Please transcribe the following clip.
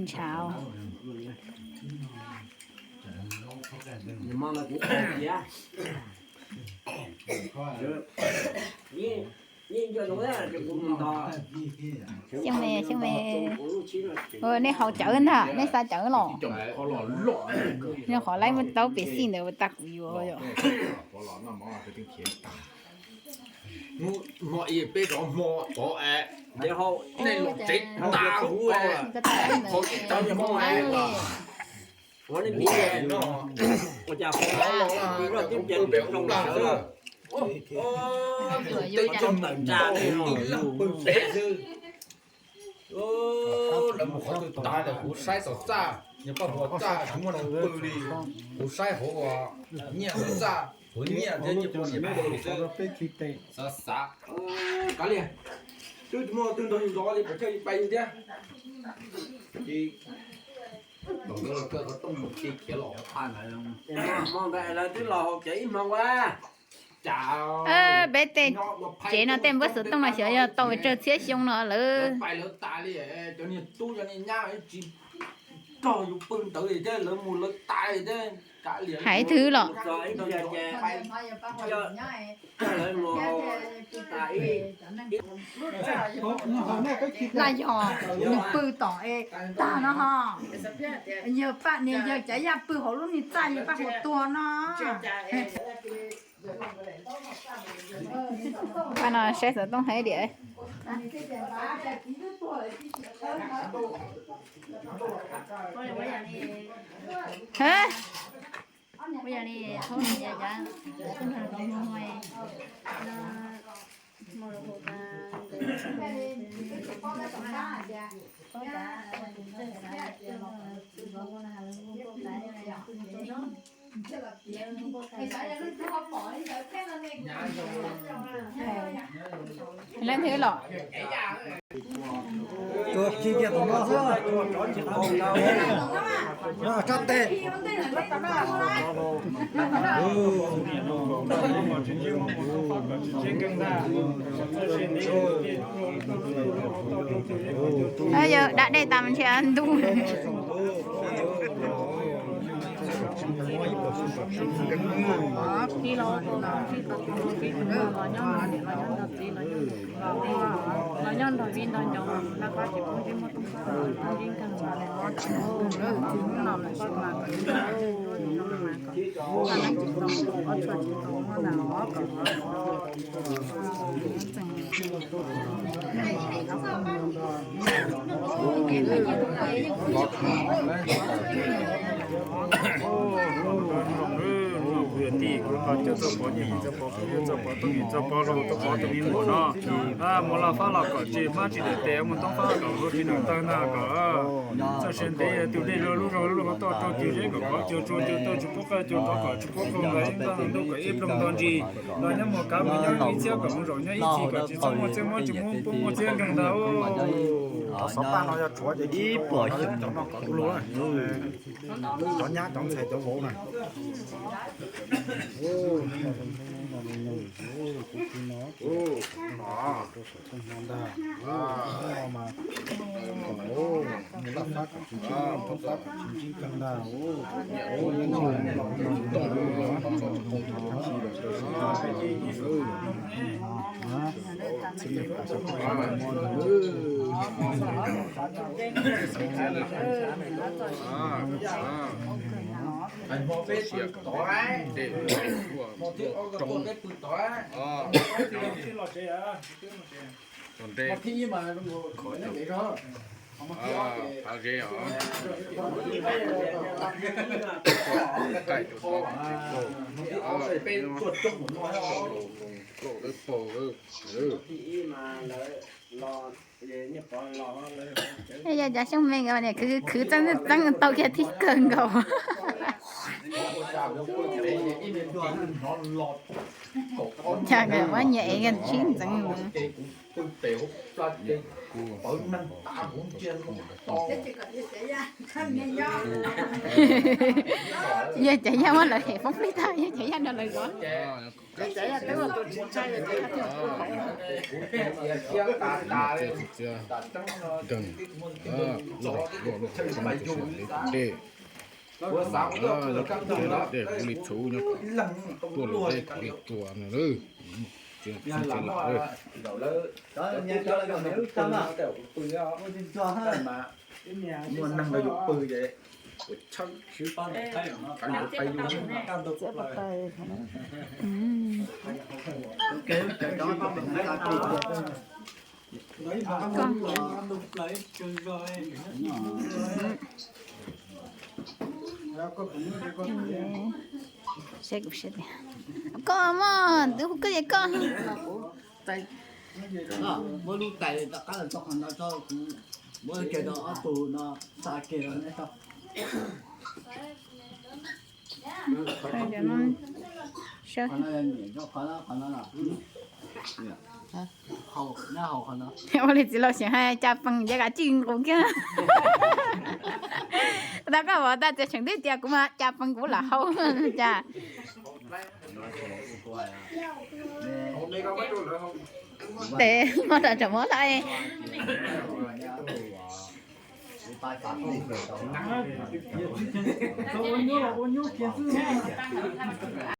Ntshav. Xyooj me, xyooj me. Nej haus cawv ntag, nej xa cawv los? Nyob qhov laib muab taub pes xij ntawd ua tag kuv yuav. Hmo ib peb rov hmo tod es, nej los tsev tas huv, qhov ib tag hmo es, ua nej pib no, ua cas qhov los peb peb ploog sawv, tej tsoog tawm tsa, ib leeg pw pem xwb. Lawv mus qhov twg tas lawm, kuv saib tom txaj, nyias paj huam txaj tsis muaj neeg pw li. Kuv saib hauv nyiaj hauv txaj, hauv nyiaj thiab nyiaj pua nyiaj pua li xwb. Xav xav, kav liam, twb tsis muaj twg nrog yus zov li, pom chaw yus pais yus thiab. Ces tom ntawd los kawg qhov rooj mus ke khiav los hauv phaj ntawd. Hmo ntawd lawv twb los haus cawv ib hmo ua. Peb tej tsev no tej npawb xov tooj no xyov yog tau tsawg txhiab xyoo no lawm. Pais lawv tas li, cov niag tub cov niag nyab tsis nrog yus pw ntawd li thiab, lawv mus lawv tas li thiab. Hais twg los? Laj yog nws pw tom es tag no ho. Yawg Paj niag yawg cav yaj pw hauv lub niag txaj yawg Paj hu tuag no. Paj no saib xov tooj hais tias. Leej twg los? Tso tes. Yog da dej tas mas ntshe ntub. Los nyob nrog vij nrog nyob, laj kab ces poob ntsej muag tooj kab tooj ntsej kawg nkaus li, tsis poob hnub no lawm sib mas kom ib nrab ib nrab mas kom, leej tsis tau, ob txhua tsis tau muab ntag os kom. Kuv yog tij, kuv tau cov txoj pov nyiaj, txoj pov phooj ywg, txoj pov tub, txoj pov hluas, txoj pov tus me muam no, mus los fab los kom tsis hmab tsis dawm tes, mus toob fab kom hluas tsis dawm taw ntag kom. Txoj sia ntev tus dej luag lub zog lub hauv toj rau cug zeb kom kov cug tsua cug tau tsis pub qaj cug rov kom tsis pub qaj ntawd ib ntaj ntuj kom ib ploog nto ntsis. Los nyob mus kav mus nyob ib txhiab kom mus zaum nyob ib txhis kom tsis txhob muaj txiaj muab tsis muaj pub muaj txiaj nkeeg ntag. Xov paj no yog tshuav ces ib puas xyoo cov no kom luag. Cov nyab cov ntxhais cov vauv na. Hmo peb pw tod, hmo thib ob koj tuaj peb pw tod. Tus ntej qhov zeb os. Qaij rau tod, peb tuaj coob mus no, lauj dawb paug. Yog cov xyooj me nkawd niam khwv khwv txeeb txeeb tau kiag thib kawg nkaus. Cas nkawd muab nyias ev sib ntxeev mus. Yog cov yaj muab lawv hem foob plig tag, yog cov yaj no lawv zov. Dej kuv li txhuv nyob tuaj li dej kuv li tua no. Muaj neeg los yus pw ces ua tshawb sib pab ntawm thaib, thaib yuav pais yus. Koj mog, tus hu koj ces koj. Muab lub tais tom qab los tso qhov no tso, kuv muab kiag rau ob tug no xa kiag rau neb tso. Qhov no yog nyiam rau qhov no, qhov no los. Ua li txiv laus xeem hais cas pees ces kav tsij nqus kiag. Tau koj vov tas txiav tseem twb tias kuv mas cas pees kuv lam hau cas. Tes mog, tam tseem mov tau.